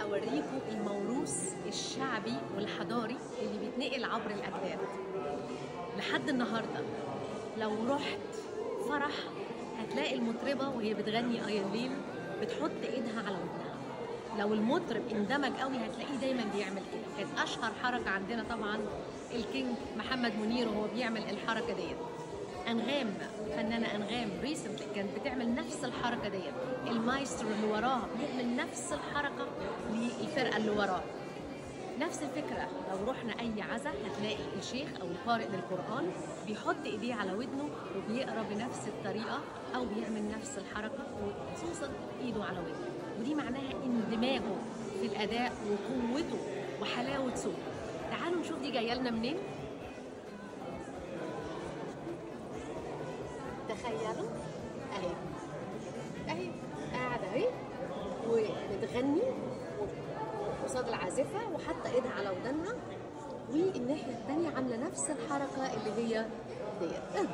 اوريكم الموروث الشعبي والحضاري اللي بيتنقل عبر الاجداد لحد النهارده. لو رحت فرح هتلاقي المطربه وهي بتغني آية الليل بتحط ايدها على ودنها. لو المطرب اندمج قوي هتلاقيه دايما بيعمل كده. كانت اشهر حركة عندنا طبعا الكينج محمد منير وهو بيعمل الحركة ديت. انغام، فنانة انغام recently كانت بتعمل نفس الحركة ديت. المايسترو اللي وراها بيعمل نفس الحركة للفرقة اللي وراه. نفس الفكرة لو رحنا اي عزا هتلاقي الشيخ او القارئ للقران بيحط ايديه على ودنه وبيقرا بنفس الطريقة او بيعمل نفس الحركة، وخصوصا ايده على ودنه، ودي معناها اندماجه في الاداء وقوته وحلاوة صوته. تعالوا نشوف دي جاية لنا منين. تخيلوا اهي اهي قاعدة اهي وبتغني قصاد العازفه وحاطه ايدها على ودنها، والناحية الثانية عامله نفس الحركة اللي هي ديت.